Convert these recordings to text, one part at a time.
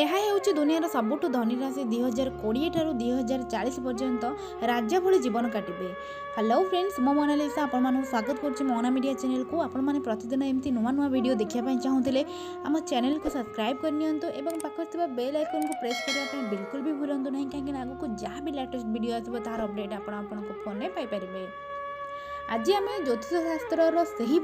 ଏହା ହେଉଛି ଦୁନିଆର ସବୁଠୁ ଧନୀ ରାଶି। 2020 ଠାରୁ 2040 ପର୍ଯ୍ୟନ୍ତ ରାଜା ଭଳି ଜୀବନ କାଟିବେ। ହ୍ୟାଲୋ ଫ୍ରେଣ୍ଡସ୍, ମୁଁ ମୋନାଲିସା ଆପଣମାନଙ୍କୁ ସ୍ୱାଗତ କରୁଛି ମୋନା ମିଡ଼ିଆ ଚ୍ୟାନେଲକୁ। ଆପଣମାନେ ପ୍ରତିଦିନ ଏମିତି ନୂଆ ନୂଆ ଭିଡ଼ିଓ ଦେଖିବା ପାଇଁ ଚାହୁଁଥିଲେ ଆମ ଚ୍ୟାନେଲକୁ ସବସ୍କ୍ରାଇବ୍ କରିନିଅନ୍ତୁ ଏବଂ ପାଖରେ ଥିବା ବେଲ୍ ଆଇକନ୍କୁ ପ୍ରେସ୍ କରିବା ପାଇଁ ବିଲକୁଲ ବି ଭୁଲନ୍ତୁ ନାହିଁ, କାହିଁକିନା ଆଗକୁ ଯାହା ବି ଲାଟେଷ୍ଟ ଭିଡ଼ିଓ ଆସିବ, ତାହାର ଅପଡ଼େଟ୍ ଆପଣ ଆପଣଙ୍କ ଫୋନ୍ରେ ପାଇପାରିବେ। ଆଜି ଆମେ ଜ୍ୟୋତିଷ ଶାସ୍ତ୍ରର ସେହି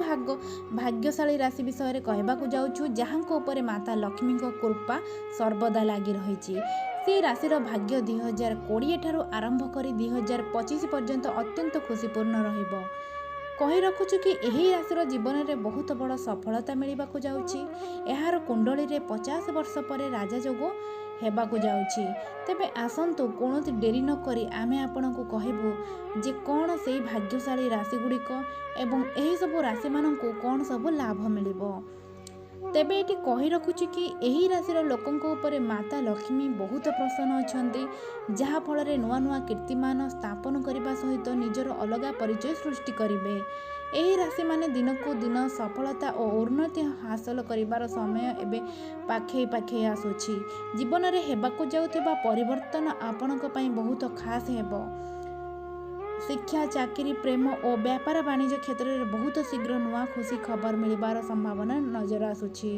ଭାଗ୍ୟଶାଳୀ ରାଶି ବିଷୟରେ କହିବାକୁ ଯାଉଛୁ, ଯାହାଙ୍କ ଉପରେ ମାତା ଲକ୍ଷ୍ମୀଙ୍କ କୃପା ସର୍ବଦା ଲାଗି ରହିଛି। ସେହି ରାଶିର ଭାଗ୍ୟ 2020 ଠାରୁ ଆରମ୍ଭ କରି 2025 ପର୍ଯ୍ୟନ୍ତ ଅତ୍ୟନ୍ତ ଖୁସିପୂର୍ଣ୍ଣ ରହିବ। କହି ରଖୁଛୁ କି ଏହି ରାଶିର ଜୀବନରେ ବହୁତ ବଡ଼ ସଫଳତା ମିଳିବାକୁ ଯାଉଛି। ଏହାର କୁଣ୍ଡଳୀରେ 50 ବର୍ଷ ପରେ ରାଜଯୋଗ ହେବାକୁ ଯାଉଛି। ତେବେ ଆସନ୍ତୁ, କୌଣସି ଡେରି ନକରି ଆମେ ଆପଣଙ୍କୁ କହିବୁ ଯେ କ'ଣ ସେଇ ଭାଗ୍ୟଶାଳୀ ରାଶିଗୁଡ଼ିକ ଏବଂ ଏହିସବୁ ରାଶିମାନଙ୍କୁ କ'ଣ ସବୁ ଲାଭ ମିଳିବ। ତେବେ ଏଠି କହି ରଖୁଛୁ କି ଏହି ରାଶିର ଲୋକଙ୍କ ଉପରେ ମାତା ଲକ୍ଷ୍ମୀ ବହୁତ ପ୍ରସନ୍ନ ଅଛନ୍ତି, ଯାହାଫଳରେ ନୂଆ ନୂଆ କୀର୍ତ୍ତିମାନ ସ୍ଥାପନ କରିବା ସହିତ ନିଜର ଅଲଗା ପରିଚୟ ସୃଷ୍ଟି କରିବେ। ଏହି ରାଶିମାନେ ଦିନକୁ ଦିନ ସଫଳତା ଓ ଉନ୍ନତି ହାସଲ କରିବାର ସମୟ ଏବେ ପାଖେଇ ପାଖେଇ ଆସୁଛି। ଜୀବନରେ ହେବାକୁ ଯାଉଥିବା ପରିବର୍ତ୍ତନ ଆପଣଙ୍କ ପାଇଁ ବହୁତ ଖାସ୍ ହେବ। ଶିକ୍ଷା, ଚାକିରି, ପ୍ରେମ ଓ ବ୍ୟାପାର ବାଣିଜ୍ୟ କ୍ଷେତ୍ରରେ ବହୁତ ଶୀଘ୍ର ନୂଆ ଖୁସି ଖବର ମିଳିବାର ସମ୍ଭାବନା ନଜର ଆସୁଛି।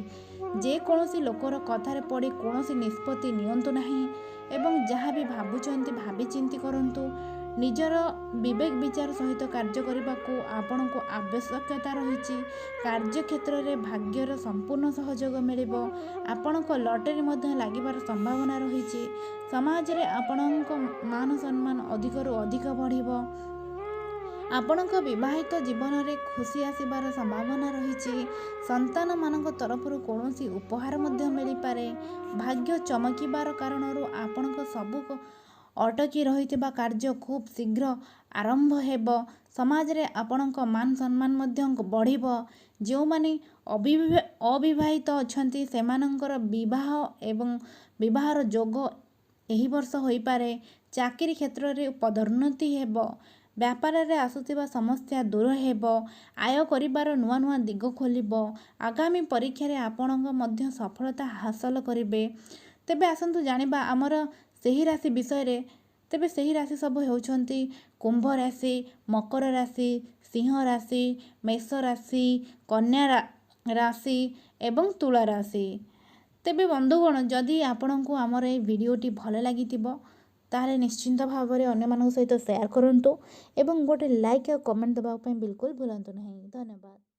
ଯେକୌଣସି ଲୋକର କଥାରେ ପଡ଼ି କୌଣସି ନିଷ୍ପତ୍ତି ନିଅନ୍ତୁ ନାହିଁ ଏବଂ ଯାହା ବି ଭାବୁଛନ୍ତି, ଭାବିଚିନ୍ତି କରନ୍ତୁ। ନିଜର ବିବେକ ବିଚାର ସହିତ କାର୍ଯ୍ୟ କରିବାକୁ ଆପଣଙ୍କୁ ଆବଶ୍ୟକତା ରହିଛି। କାର୍ଯ୍ୟକ୍ଷେତ୍ରରେ ଭାଗ୍ୟର ସମ୍ପୂର୍ଣ୍ଣ ସହଯୋଗ ମିଳିବ। ଆପଣଙ୍କ ଲଟେରୀ ମଧ୍ୟ ଲାଗିବାର ସମ୍ଭାବନା ରହିଛି। ସମାଜରେ ଆପଣଙ୍କ ମାନ ସମ୍ମାନ ଅଧିକରୁ ଅଧିକ ବଢ଼ିବ। ଆପଣଙ୍କ ବିବାହିତ ଜୀବନରେ ଖୁସି ଆସିବାର ସମ୍ଭାବନା ରହିଛି। ସନ୍ତାନମାନଙ୍କ ତରଫରୁ କୌଣସି ଉପହାର ମଧ୍ୟ ମିଳିପାରେ। ଭାଗ୍ୟ ଚମକିବାର କାରଣରୁ ଆପଣଙ୍କ ସବୁ ଅଟକି ରହିଥିବା କାର୍ଯ୍ୟ ଖୁବ୍ ଶୀଘ୍ର ଆରମ୍ଭ ହେବ। ସମାଜରେ ଆପଣଙ୍କ ମାନ ସମ୍ମାନ ମଧ୍ୟ ବଢ଼ିବ। ଯେଉଁମାନେ ଅବିବାହିତ ଅଛନ୍ତି, ସେମାନଙ୍କର ବିବାହ ଏବଂ ବିବାହର ଯୋଗ ଏହି ବର୍ଷ ହୋଇପାରେ। ଚାକିରି କ୍ଷେତ୍ରରେ ପଦୋନ୍ନତି ହେବ। ବ୍ୟାପାରରେ ଆସୁଥିବା ସମସ୍ୟା ଦୂର ହେବ। ଆୟ କରିବାର ନୂଆ ନୂଆ ଦିଗ ଖୋଲିବ। ଆଗାମୀ ପରୀକ୍ଷାରେ ଆପଣଙ୍କ ମଧ୍ୟ ସଫଳତା ହାସଲ କରିବେ। ତେବେ ଆସନ୍ତୁ ଜାଣିବା ଆମର ସେହି ରାଶି ବିଷୟରେ। ତେବେ ସେହି ରାଶି ସବୁ ହେଉଛନ୍ତି କୁମ୍ଭ ରାଶି, ମକର ରାଶି, ସିଂହ ରାଶି, ମେଷ ରାଶି, କନ୍ୟା ରାଶି ଏବଂ ତୁଳା ରାଶି। ତେବେ ବନ୍ଧୁଗଣ, ଯଦି ଆପଣଙ୍କୁ ଆମର ଏଇ ଭିଡ଼ିଓଟି ଭଲ ଲାଗିଥିବ, ତାହେଲେ ନିଶ୍ଚିନ୍ତ ଭାବରେ ଅନ୍ୟମାନଙ୍କ ସହିତ ସେୟାର କରନ୍ତୁ ଏବଂ ଗୋଟେ ଲାଇକ୍ ଆଉ କମେଣ୍ଟ ଦେବା ପାଇଁ ବିଲକୁଲ ଭୁଲନ୍ତୁ ନାହିଁ। ଧନ୍ୟବାଦ।